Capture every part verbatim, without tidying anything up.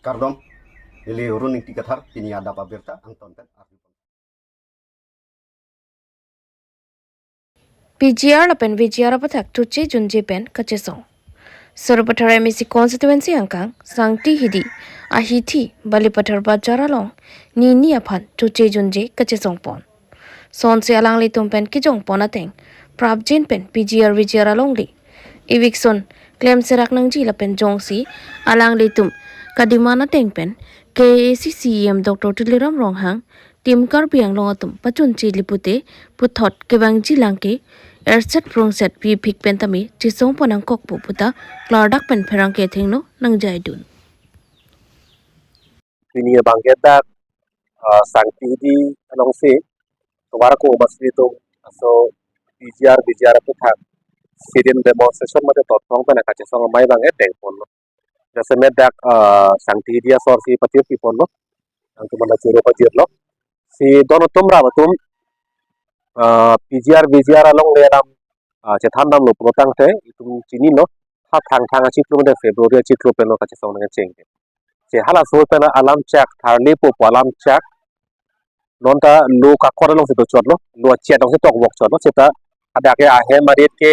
Kardom, neli Run Ingti Kathar, pini adap abirta angton pen arju. P G R lapen V G R aputhak choche junje pen kachesong. Sarupathar M A C constituency angkang Sangti Hidi ahithi Balipathar Bajar along nini aphan choche junje kachesong pon. Sonsi alanglitum pen kejong pon ateng prapjin pen P G R V G R alongle eviction klem serak nangji lapen jongsi alanglitum kademand ateng pen K A A C C E M Doctor Tuliram Ronghang Team Karbi Anglong atum pachunchele pute puthot kevangji lang ke erset prongset piphik pen tame chesong pon nangkokpo puta klardak pen pherangke athengno nangjaidun. Pini abang ke dak, ah, Sangti Hidi alongsi tovar ko masri to aso P G R V G R aputhak sit-in demonstration mate totong pen kachesong amei abang ke dengponlo. Jasemet dak, ah, Sangti Hidi asor si patir piponlo. Nangtum manda choro pajirlo. Si don atum rap atum, ah, P G R V G R alongle alam, ah, chethan damlo pulo tangte itum chinilo. Ha Thangthang achiklo mate February achiklo penlo kachesong nangcheng. Che halaso pen alam chak tharlepo pu alam chak. Nonta lo kakor alongsi dochotlo, lo achet alongsi tokvokchotlo, seta hadak ke ahem arit ke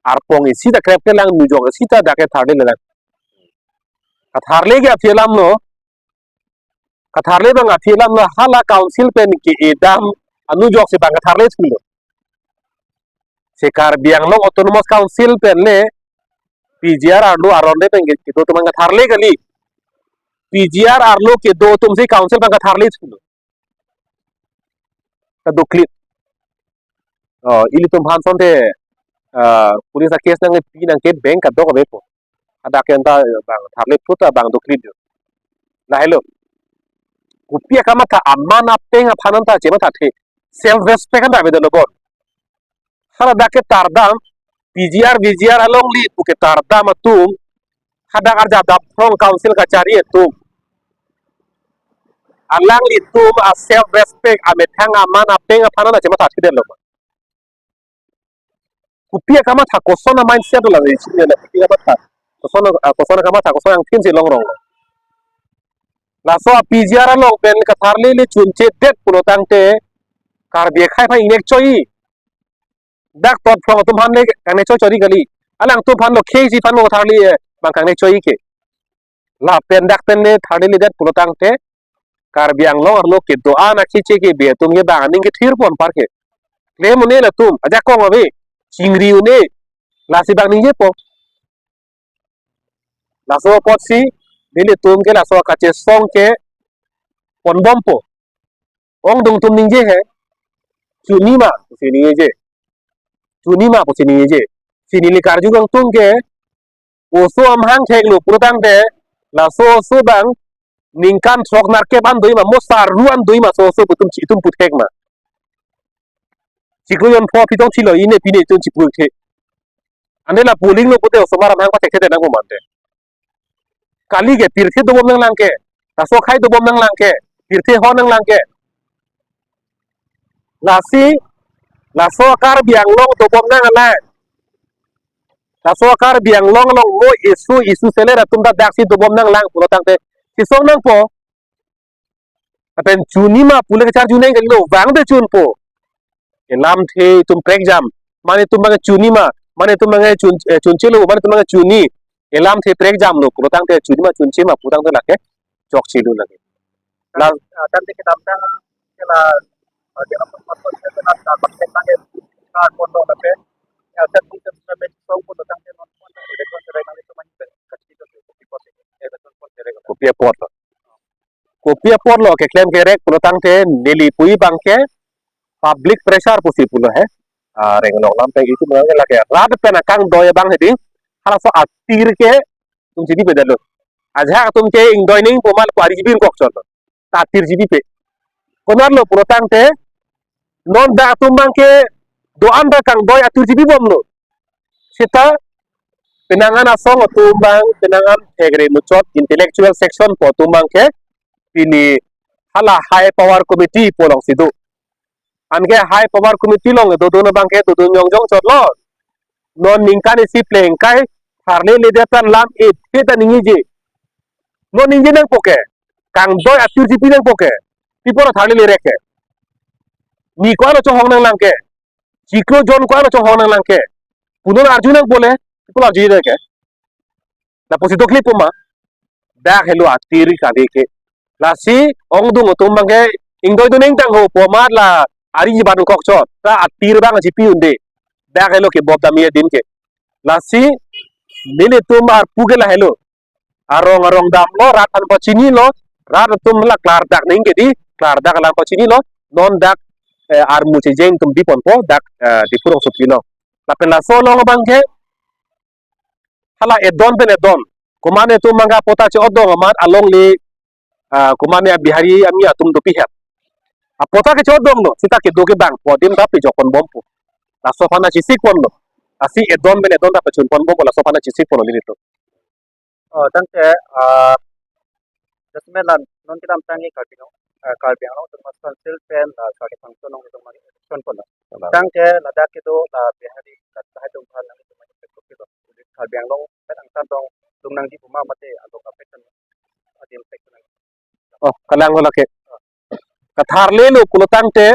arpong isi ta krep kelang, nujok isi ta dak ke tharlelang. Katharle ke aphi alamlo, katharle abang aphi alamlo, hala council pen ke-edam anujok si abang katharle thulo. Si Karbi Anglong Autonomous Council pen le P G R arlo aron le pen ke, kedo atum abang katharle kali. P G R arlo kedo atum si council abang katharle thulo. Kadoklit. Oh, ilitum aphan asonte, ah, police a-case nangpi nangkebeng kadokave po. Hadak ke anta abang tharle puta abang doklit do. Lahelo. Kopi akamatha, aman apeng aphan anta chemathathe. Self respect anta avedet lo bon. Hala dak ke tardam, P G R V G R alongle pu ke tardam atum, hadak arjap dap phrong council kachari atum, alanglitum a self respect, amethang aman apeng aphan anta chemathathedet lo. Kopi akamatha, koson a-mindset dolang isi nela, kopi akamatha, koson, ah, koson akamatha, koson angthin si longrong lo. Laso a-P G R along pen katharle le chunchedet pulo tangte Karbi akhei aphan ingnek choi. Dak tot phrong atum aphan le kangnek choi chori kali. Alangtum aphan lo khei si aphan lo tharle, eh, abang kangnek choi ke. Lapen dak pen le tharledet pulo tangte Karbi Anglong arlo kedo-an akhei che kebe atum ke abang aning kethir pon par ke. Klem un-e latum, ajakong ave, chingri un-e, lasi abang ningjepo. Laso apotsi nelitum ke laso kachesong ke ponbompo. Ongdung atum ningje he, chunima pusi ningjeje. Chunima pusi ningjeje. Si neli karju kangtung ke, oso amahang theklo pulo tangte, laso oso abang ningkan throk nerkep an doji ma, mo sarru an doji ma, so oso atum chi itum puthek ma. Chiklo jon pho aphi tong thilo, ine pine itum chiputhekthe. Ante la polling lo pute osomar amahang pathekthedet nangpo mante. Kali ke pirthe dobom nanglang ke, laso akhei dobom nanglang ke, pirthe hor nanglang ke. Lasi, laso Karbi Anglong dobom nanglang. Laso Karbi Anglong along mo issue, issue seller atum ta daksi dobom nanglang pulo tangte, chesong nangpo. Lapen chunima pule kacharju nang kali lo, vangve chunpo. Elamthe itum prekjam, mane itum abang chunima, mane itum abang chun, eh, chunchelo, mane itum abang chuni. Elamthe prekjamlo pulo tangte chunima chunchema pu tangte lake chokchelo lake. La, ah, tangte kedamtang ke la, ah, ke la, ah, kontak tangte, ah, kontak tangte, ah, tangte tangte, kopi apotlo? Kopi apotlo keklem kerek pulo tangte neli pu abang ke public pressure pusi pulo he. Ah, reng long lam pen itum abang lake rat pen akangdoi abang hedi. Halaso atir ke itum chini pedalo. Ajahak atum ke ingdoi nangpo ma ko ari jibi ingkok chotlo. Ta atir jibipe. Konatlo pulo tangte non dak atum abang ke do-an ta kangdoi atir jibibomlo. Seta penang an asong atum abang, penang an thekre muchot intellectual section pu atum abang ke pini hala high power committee pu alongsi do. Anke high power committee along dodun abang ke dodun jongjong chotlo. Non ningkan isi plengkai tharleledet aphan lam ethe ta ningjeje. Non ningje nangpo ke. Kangdoi atir chipi nangpo ke. Pi apot tharlele rek ke. Ni ko-an lo chohong nanglang ke. Chiklo jon ko-an lo chohong nanglang ke. Pu non arju nangpo le. Pi apot arju nang ke. Lapusi dokle pu ma. Dak helo atir kali ke. Lasi ongdung atum abang ke ingdoi dun ingtang ho pu amat la ari ban kok chot. Ta atir abang chipi un-e. Dak helo ke bob dam-i adim ke. Lasi nelitum arpu ke lahelo. Arong arong damlo, rat aphan pachinilo, rat atum la klardak nangji ke di, klardak alam pachinilo, non dak, eh, armu chejeng atum diponpo, dak, eh, Diphu rongsopi along. Lapen laso along abang ke, hala edon pen edon. Komat netum abang ke apota chodong amat alongle, ah, komat ne Bihari ami atum dopihet. Apota ke chodonglo, seta kedo kevang pu adim ta pejok ponbompo. Laso aphan ta chesik ponlo. Lasi edon pen edon ta pachun ponbompo, laso aphan ta chesik ponlo nelitum. Oh, tangte, ah, jasemet la non kedamtang ke Karbi Anglong, ah, Karbi Anglong Autonomous Council pen, ah, Karbi Anglong Autonomous Council pen. Salam. Tangte ladak kedo la Bihari kat lahai atum aphan nangtum mani pekok kilo. Karbi Anglong pen angtan dong, dong nangji pu ma mate along affection, adim affection. Oh, kalang lo lake. Katharlelo pulo tangte,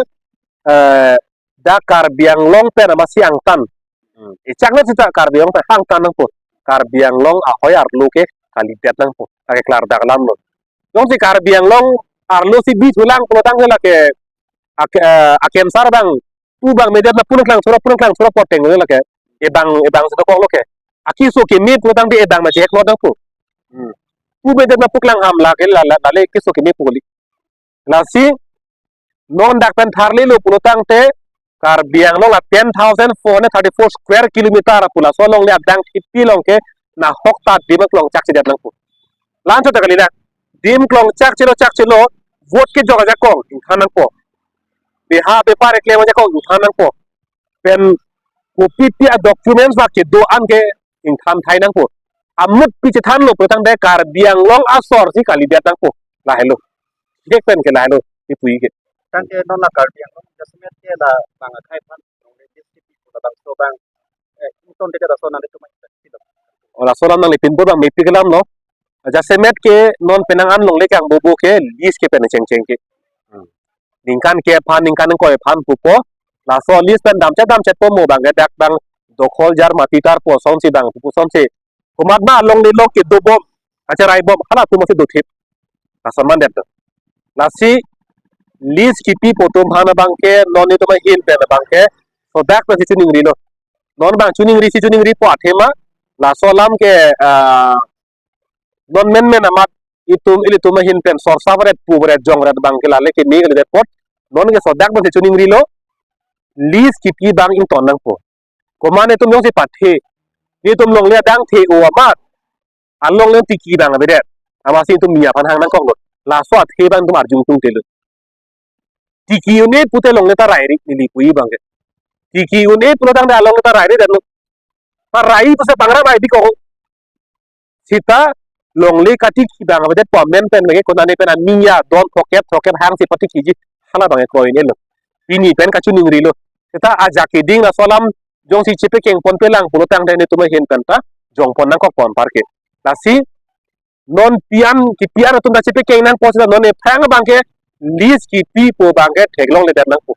eh, dak Karbi Anglong pen amatsi angtan. Hmm. Echang na seta Karbi Anglong pen angtan nangpo. Karbi Anglong ahoi arlo ke kalidet nangpo. Lake klardak alamlo. Jongsi Karbi Anglong arlo si bi thulang pulo tangte lake ak-, eh, akemsar abang pu abang medet na pu nangklang sura, pu nangklang sura poteng lo lake. Ebang, ebang seta koklo ke. Akeso keme pulo tangte ebang ma chehek lo nangpo. Hmm. Pu medet na pu klang ham lake la, la, lale keso keme pu kali. Lasi non dak pen tharlelo pulo tangte Karbi Anglong la ten thousand four hundred thirty-four square kilometer pu laso alongle adang chipi along ke nahok ta dim aklong chakchedet nangpo. Lan chot kali na. Dim aklong chakchelo chakchelo, vote kejok ajakong ingthan nangpo. Beha bepar keklem ajakong ingthan nangpo. Pen kopipi a-documents ba kedo-an ke ingthan thai nangpo. Amut pi chethanlo pulo tangte Karbi Anglong asor si kalidet nangpo. Lahelo. Kek pen ke lahelo. Ipu ke. Tangte non la Karbi Anglong jasemet ke la bang akhai aphan, nong le district pu labangso abang, eh, ington deke laso nanglitum mani silo. Oh, laso alam nanglipin pu abang mepik alamlo. Jasemet ke non penang an longle kangbobo ke lease ke pen chengcheng ke. Hmm. Ningkan ke aphan, ningkan ingkoi aphan pupo. Laso lease pen damchet damchetpo mo abang ke dak abang dokhol jar mati tarpo asonsi abang pupo asonsi. Komat ma alongle along kedo bom, kacherai bom, halatum masi dothip. Lason mandet do. Lasi lease kipipo atum aphan abang ke non netum ahin pen abang ke laso dak pensi chiningrilo. Non abang chiningri si chiningripo athema laso alam ke, ah, non menmen amat itum ilitum ahin pen sorsa varet pu varet jong varet abang ke lale keme kalidet apot. Non ke laso dak pensi chiningrilo. Lease kipi abang ington nangpo. Komat netum jongsi pathe. Netum longle adang the-o amat alongle tiki abang avedet. Amatsi netum mi aphan hang nangkoklo. Laso athe abang netum arjung tungtelo. Tiki un-e pute longle ta rairi neli pu abang ke. Tiki un-e pulo tangte alongle ta rairi detlo. Ta rai pusi pangram ai bikok. Seta longle katiki abang avedet pu amen pen abang ke konane pen ami adon throkkep throkkep hangsi patikiji hala abang ke kroin-elo. Pini pen kachiningrilo. Seta ajak keding laso alam jongsi chepekeng ponpelang pulo tangte netum ahin pen ta jongpon nangkokpo anpar ke. Lasi non pi-an kipi-an atum ta chepekeng nangpo seta non ephang abang ke lease kipipo abang ke theklongledet nangpo.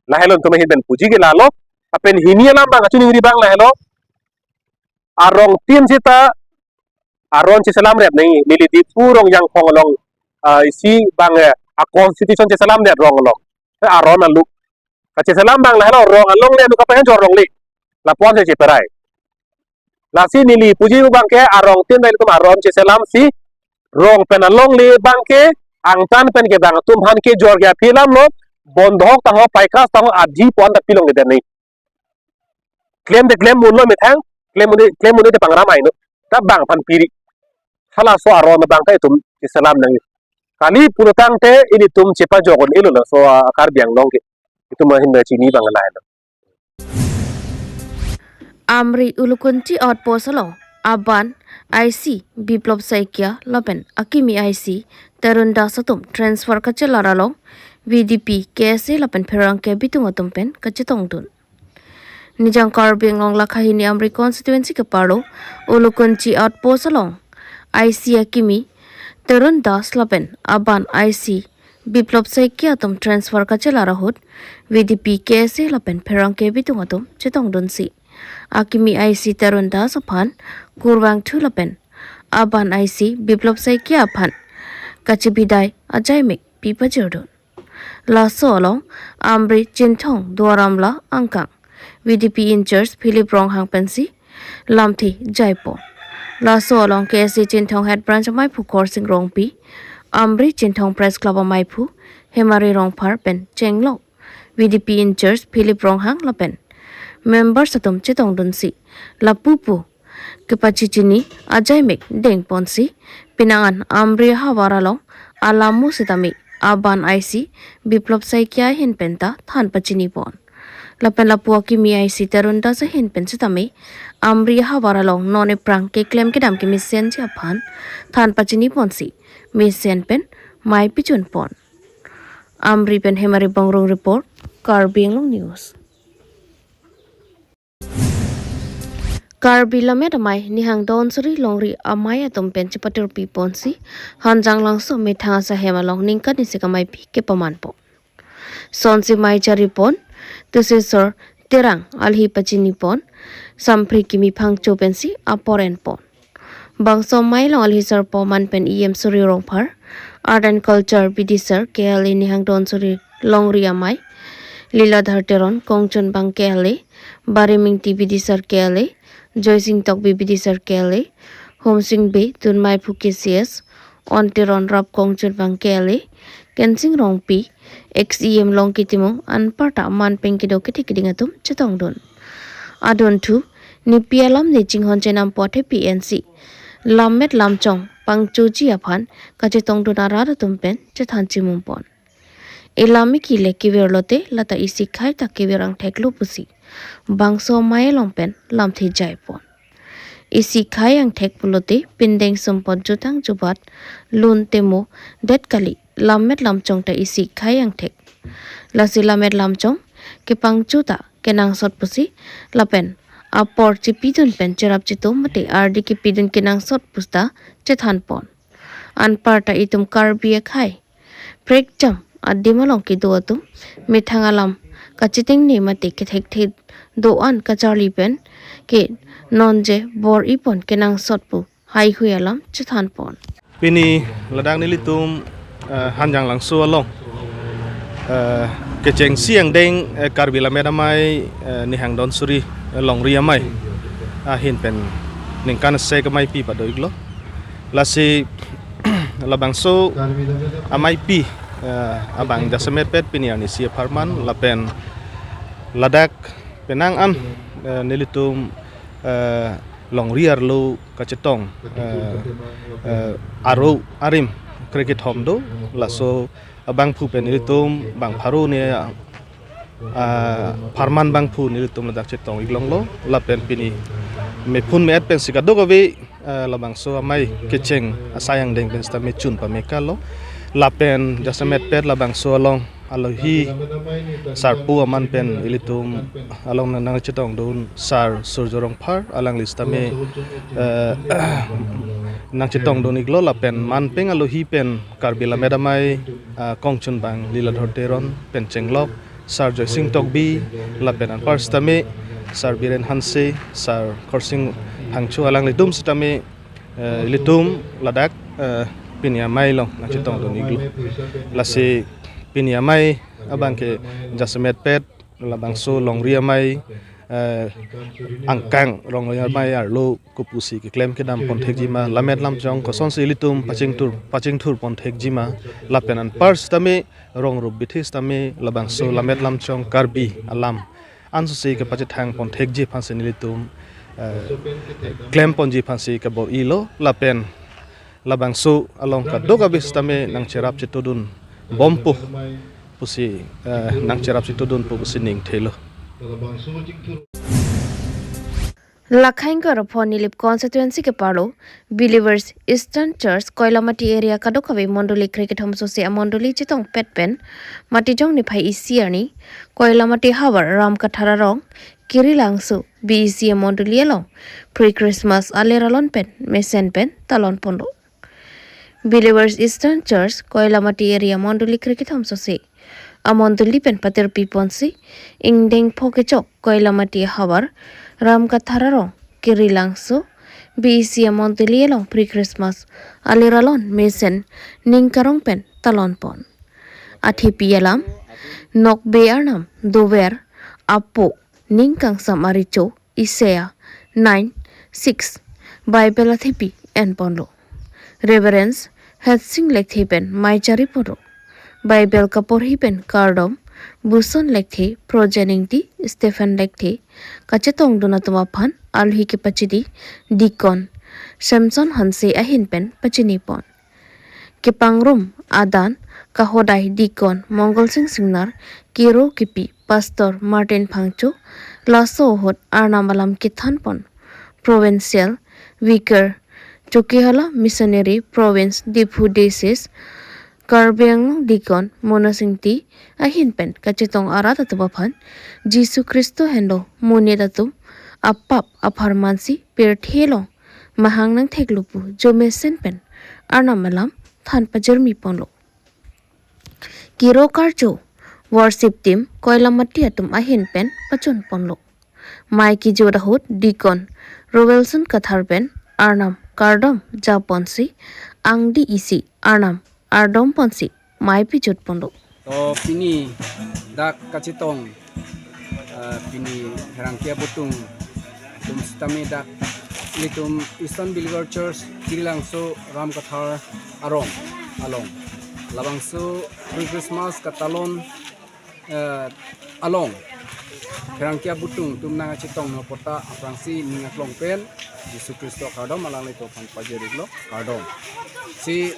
Lahelo netum ahin pen puji ke lalo. Lapen hini alam abang kachiningri abang lahelo. Arongtin seta aron cheselamret nangji, neli Diphu rong jangphong along, ah, isi abang, eh, a-constitution cheselamdet rong along. Eh, aron alu. Kacheselam abang lahelo rong alongle nu kapahen jor longle. Lapu-an si cheperai. Lasi neli puji abang ke arongtin ilitum aron cheselamsi rong pen alongle abang ke angtan pen kevang atum aphan kejor ke aphi alamlo, bondhok ta ho, paikas ta ho, adhi pu-an ta pilongledet nangji. Klem te klem unlo methang, klem un-e, klem un-e te pangram aino. Ta bang aphan piri. Halaso aron abang ta itum cheselam nangji. Kali pulo tangte ilitum chepajok un-elo laso a-Karbi Anglong ke. Itum ahin ta chini abang lailo. Amri Ulukunchi outpost along aban I C Biplop Saikia lapen akimi I C Tarun Das atum transfer kachelar along V D P, K S A lapen pherangke bitung atum pen kachetongdun. Nijang Karbi Anglong lakha hini Amri constituency keparlo Ulukunchi outpost along I C akimi Tarun Das lapen aban I C Biplop Saikia atum transfer kachelar ahut V D P, K S A lapen pherangke bitung atum chetongdunsi akimi I C Tarun Das aphan kurvangthu lapen aban I C Biplop Saikia aphan kachibidai ajaimek pipajirdun. Laso along Amri Chinthong Duar Amla angkang V D P in-charge Philip Ronghang pensi lamthe jaipon. Laso along K S A Chinthong Head Branch amaiphu Khorsing Rongpi, Amri Chinthong Press Club amaiphu Hemari Rongphar pen chenglok V D P in-charge Philip Ronghang lapen members atum chetongdunsi lapu pu kepachechini ajaimek dengponsi penang an Amri ahavar along alam mo sitame aban I C Biplop Saikia ahin penta than pachinipon. Lapen lapu akimi I C Tarun Das ahin pen sitame Amri ahavar along non ephrang keklem kedam kemesenji aphan than pachiniponsi mesen pen mai pijunpon. Amri pen Hemari Bongrung report, Karbi Anglong News. Karbi Lammet Amei Nihang Donsuri Longri Amei atum pen chepatirpiponsi Hanjanglangso methang asahem along ningkan isi ameipi kepamanpon. Sonsi mei charipon, Tusisor Terang alhi pachinipon, Samphri Kimi Phangcho pensi apor enpon. Bangso amei along alhi sarpo man pen E M Suri Rongphar, Art and Culture bidisar K L A Nihang Donsuri Longri Amei, Liladhar Teron Kongchunbang K L A, Barim Ingti bidisar K L A, Joysing Tokbi bidisar K L A, Homsing Bey, Tunmei Phu K C S, On Teron Rap Kongchunbang K L A, Kensing Rongpi, ex E M Longki Timung, anparta man pen kedo kethek keding atum chetongdun. Adunthu, nepi alam ne chinghon chenam apot hepi ensi lammet lamchong pangchoji aphan kachetongdun arat atum pen chethan chimumpon. Elam eki le kevir lote lata isi khei ta kevir angthek lo pusi bangso amei along pen lamthe jaipon. Isi khei angthek pulote pindeng sumpot jutang jubat lun temo det kali, lammet lamchong ta isi khei angthek. Lasi lammet lamchong kepangcho ta kenangsot pusi lapen apor chepidun pen cherap cheto mate ardi kepidun kenangsot pusi ta chethanpon. Anparta itum Karbi akhei prekjam adim along kedo atum methang alam kachetengni mate kethekthe do-an kacharli pen ke nonje bor-ipon kenangsot pu haihui alam chethanpon. Pini ladak nelitum, eh, Hanjanglangso along, eh, kechengsi angdeng, eh, Karbi Lammet Amei, eh, Nihang Donsuri, eh, Longri Amei ahin pen ningkan isi ameipi pado-iklo. Lasi labangso ameipi, eh, abang jasemet pet pini arnisi apharman lapen ladak penang an, eh, nelitum, eh, Longri arlo kachetong, eh, eh, aro arim krekethom do, laso abangphu pen nelitum bang pharo ne, ah, pharman bangphu nelitum ladak chetong-iklonglo, lapen pini mephun me-et pensi kadokave, eh, labangso amei kecheng asai angdeng pen sitame chun pamekalo, lapen jasemet pet labangso along alohi sarpo aman pen ilitum along nang, nangchetongdun Sar Surjo Rongphar alangli sitame, eh, nangchetongdun-iklo lapen man pen alohi pen Karbi Lammet Amei, ah, Kongchunbang Liladhar Teron pen chenglok Sar Joysing Tokbi lapen anpar sitame Sar Biren Hanse, Sar Khorsing Phangcho alanglitum sitame, eh, ilitum ladak, eh, pini amei along nangchetongdun-iklo. Lasi pini amei abangke jasemet pet labangso Longri Amei, eh, angkang Longri Amei arlo kopusi keklem kedam ponthekji ma, lammet lamchong kosonsi ilitum pachingthur, pachingthur ponthekji ma, lapen anpar sitame rong rup bithe sitame labangso lammet lamchong Karbi alam ansose kepachethang ponthekji aphansi nelitum, eh, klemponji aphansi kebor-ilo lapen labangso along kadokave sitame nangcherap chetodun bompo pusi, eh, nangcherap chetodunpo pusi ningthelo. Lakhang Karaphon Nilip constituency keparlo Believers Eastern Church Koilamati area kadokave mondoli krekethom sose amondoli chetongpet pen Matijong niphai isi arni Koilamati havar Ramkathar arong Kirilangso B E C amondoli along pre-Christmas aler alon pen mesen pen talonponlo. Believers Eastern Church, Koilamati area mondoli kre-kethom sose amondoli pen patirpi ponsi, ingdeng pho kechok Koilamati havar Ramkathar arong Kirilangso B E C amondoli along pre-Christmas alir alon mesen ning karong pen talon pon. Athepi alam, nokbe arnam dover apo ning kangsam arecho Isaiah nine six Bible athepi en ponlo. Reverend Hetsing Lekthe pen mai chari ponlo. Bible kaporhi pen kardom Buson Lekthe, Projen Ingti, Stephen Lekthe, kachetongdun atum aphan alohi kepachini Deacon Samson Hanse ahin pen pachini pon. Kepangrum adan kahodai Deacon Mongol Sing Singnar, kiro kipi Pastor Martin Phangcho, laso ahut arnam alam kethan pon Provincial Vicar Chokihola Missionary Province Diphu Diocese, Karbi Anglong Deacon Monas Ingti ahin pen kachetong arat atum aphan Jisu Khristo henlo monit atum apap apharmansi pirthe along mahang nangtheklo pu jomesen pen arnam alam than pajirmi ponlo. Kiro karcho worship team Koilamati atum ahin pen pachun ponlo. Mai kejut ahut Deacon Roelson Kathar pen arnam kardom japonsi angdi isi arnam ardom ponsi mai pejut ponlo. To pini dak kachetong, ah, pini Pherangke abutung atum sitame dak ilitum Eastern Believer Church Kirilangso Ramkathar arong along labangso pre-Christmas katalon, eh, along Pherangke abutung atum nangkachetong apot ta aphrangsi ning aklong pen Jisu Khristo kardom alanglitum aphan pajir-iklo, kardom. Si,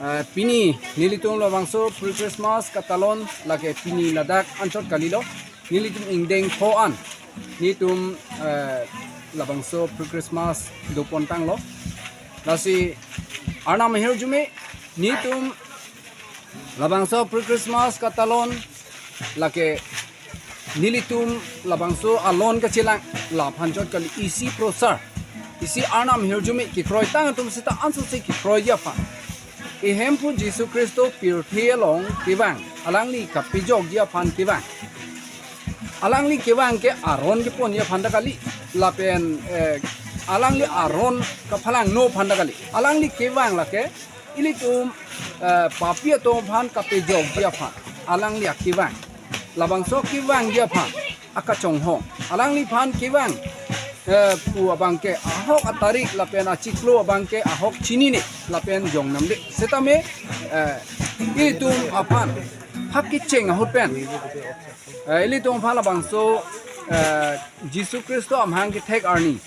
eh, pini nelitum labangso pre-Christmas katalon lake pini ladak anchot kalilo, nelitum ingdeng pho an nelitum, eh, labangso pre-Christmas dopontanglo. Lasi arnam ahirjume nelitum labangso pre-Christmas katalon lake nelitum labangso alon kachelang la aphan chot kali, isi prosar, isi arnam ahirjume kekroitang atum seta ansose kekroiji aphan. Ihemphu Jisu Khristo pirthe along kevang, alangli kapejokji aphan kevang. Alangli kevang ke aron keponji aphan ta kali, lapen, eh, alangli aron kaphalangno aphan ta kali. Alangli kevang lake ilitum, eh, papi atum aphan kapejokji aphan alangli akevang. Labangso kevangji aphan akachonghong. Alangliphan kevang, eh, pu abangke ahok atarik lapen achiklo abangke ahok chinine lapen jongnamde. Setame, eh, ilitum aphan hap kecheng ahut pen, eh, ilitum aphan labangso, eh, Jisu Khristo amahang kethek arni,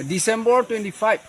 December twenty-five,